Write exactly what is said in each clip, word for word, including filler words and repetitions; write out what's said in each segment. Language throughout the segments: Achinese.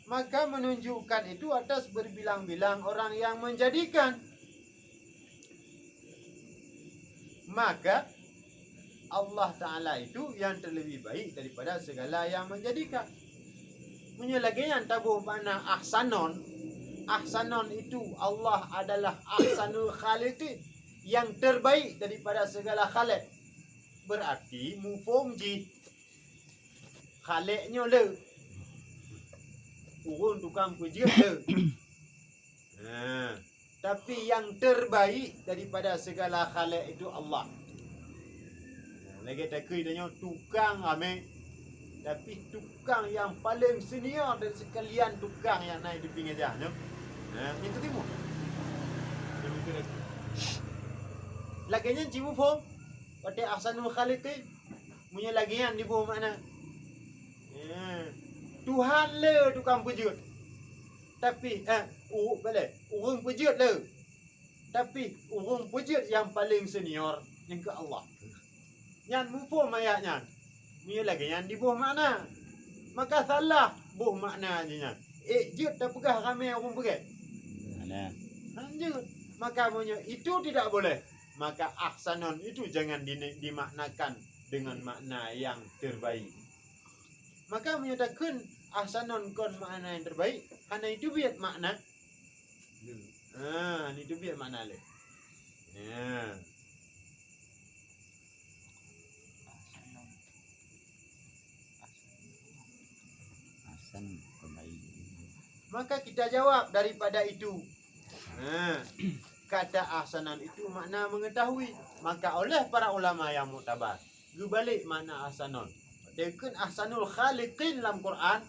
Maka menunjukkan itu atas berbilang-bilang orang yang menjadikan. Maka Allah Ta'ala itu yang terlebih baik daripada segala yang menjadikan. Meunyoe lagée nyan taboh makna ahsanon, ahsanon itu Allah adalah ahsanul khaliqin, yang terbaik daripada segala khalek. Berarti mufhom jih khalek nyoe le. Ureuëng tukang peujeuet le. Nah, tapi yang terbaik daripada segala khalek itu Allah. Nah, lagée takheun tanyoe tukang ramé, tapi tukang yang paling senior dari sekalian tukang yang na di pinggir jalan nyoe. Nah, itu timu. Lagée nyan cit mufhom, watée ahsanul khaliqin, meunyoe lagée nyan diboh makna. Ya. Tuhan le tukang peujeuet. Tapi, eh, u-, baleh, ureuëng peujeuet le. Tapi, ureuëng peujeuet nyang paleng senior, nyang keu Allah. Nyan mufhom ayat nyan. Meunyoe lagée nyan diboh makna, maka salah boh makna jih nyan. Ék jeuet tapeugah ramé ureuëng peugét. Nah. Hanjeuet. Maka meunyoe itu tidak boleh, maka ahsanon itu jangan di-, dimaknakan dengan makna yang terbaik. Maka meunyoe takheun ahsanon kon makna yang terbaik, hana itu biet makna. Ah, hana itu biet makna le. Ya. Ahsan kembali. Maka kita jawab daripada itu. Ha, kata ahsanon itu makna mengetahui. Maka oleh para ulama yang muktabar, geubalek makna ahsanon. Takheun ahsanul khaliqin lam Quran,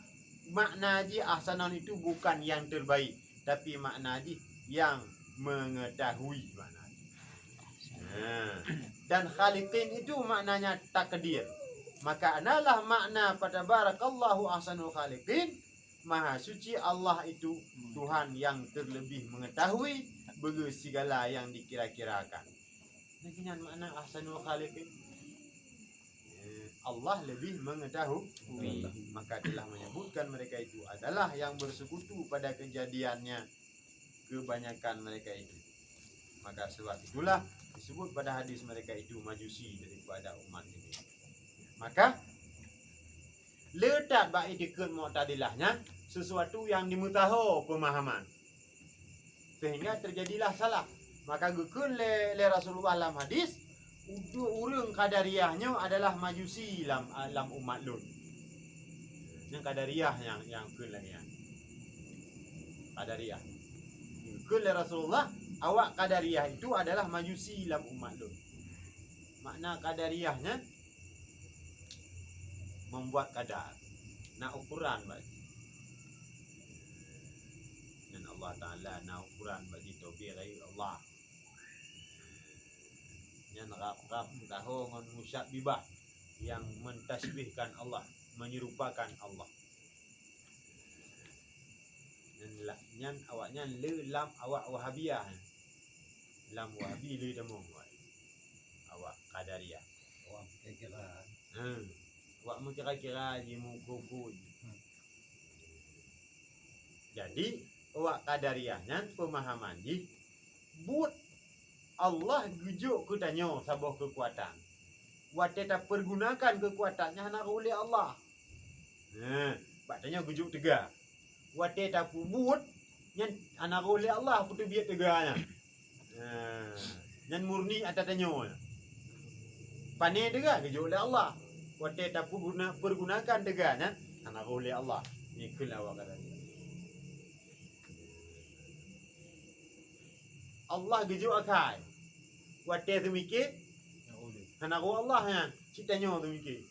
makna jih ahsanon itu bukan yang terbaik, tapi makna jih yang mengetahui makna jih. Ha. Dan khaliqin itu maknanya takdir. Maka adalah makna fatabarakallahu ahsanul khaliqin, Maha Suci Allah itu Tuhan yang terlebih mengetahui bagi segala yang dikira-kirakan. Nah, nyan makna ahsanul khaliqin. Eh, Allah lebih mengetahui. Maka telah menyebutkan mereka itu adalah yang bersekutu pada kejadiannya kebanyakan mereka itu. Maka sebab itulah disebut pada hadis mereka itu majusi daripada umat ini. Maka le that bak itikeuet Mu'tazilah nyan sesuatu yang dimeusaho pemahaman, sehingga terjadilah salah. Maka geukheun lé, lé Rasulullah lam hadis, "Udu-, ureuëng Qadariyah nyoe adalah majusi lam, lam umat lôn." Nyang Qadariyah nyang, nyang kheun lagée nyan. Qadariyah. Geukheun lé Rasulullah, awak Qadariyah itu adalah majusi lam umat lôn. Makna Qadariyah nyan membuat qadar. Na ukuran bak jih. Dan Allah Ta'ala na ukuran bak jih, taufiq dari Allah. Nyan rab-rab meusaho ngon musyabbihah yang mentasbihkan Allah, menyerupakan Allah. Nyan la-, nyan awaknyan le lam awak Wahabiyah. Lam Wahabi le tamong awak. Awak Qadariyah. Awak meukira-kira. Hmm. Awak meukira-kira, jimuko-ko. Hmm. Jadi, awak Qadariyah nyan pemahaman jih, buet Allah geujok keu tanyoe saboh keukuatan. Watée tapeurgunakan keukuatan nyan hana roh lé Allah. Nah, bak tanyoe geujok teuga. Watée tapeubuet nyan hana roh lé Allah peuteubiet teuga nyan. Nah, nyan murni ata tanyoe. Pané teuga geujok lé Allah. Watée tapeuguna, peurgunakan teuga nyan hana roh lé Allah. Nyan kheun awak Qadariyah. Allah geujok akai. Watée teumike, hana roh Allah nyan, cit tanyoe teumike.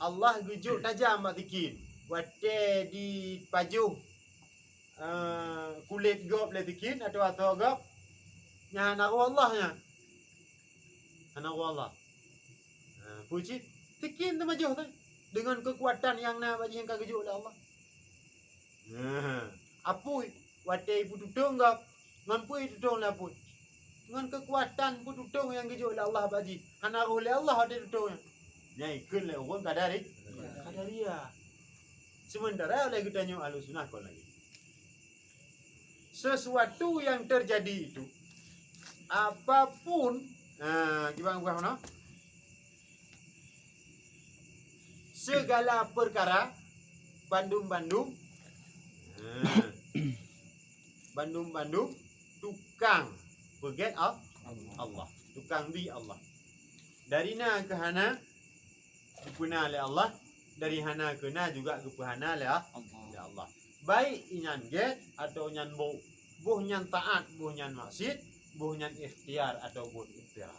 Allah geujok tajam bak sikin. Watée jipajoh, eh, kulét gob lé sikin atawa asoe gob, nyan hana roh Allah nyan. Hana roh Allah. Ha, peue cit? Sikin teumajoh teuh. Deungon keukuatan nyang na bak jih nyang ka geujok lé Allah. Nah, apui, watée ipeututong gob, ngon peue itutong lé apui? Ngon keukuatan peututong nyang geujok lé Allah bak jih. Hana roh lé Allah watée tutong nyan. Nyan ikheun lé ureuëng Qadari-, Qadariyah. Sementara oleh geutanyoe Ahlussunnah kon lagée, sesuatu yang terjadi itu, apapun, ha, kiban ubah mana? Segala perkara, bandum-bandum, ha, bandum-bandum tukang peugét Al-, Allah, tukang di Allah. Dari na keu hana geupeuna lé Allah, dari hana keu na juga geupeuhana lé Allah, lé Allah. Baik inyan gét atau nyan bôh, boh nyan taat, boh nyan maksiat, boh nyan ikhtiar atau boh ikhtiar.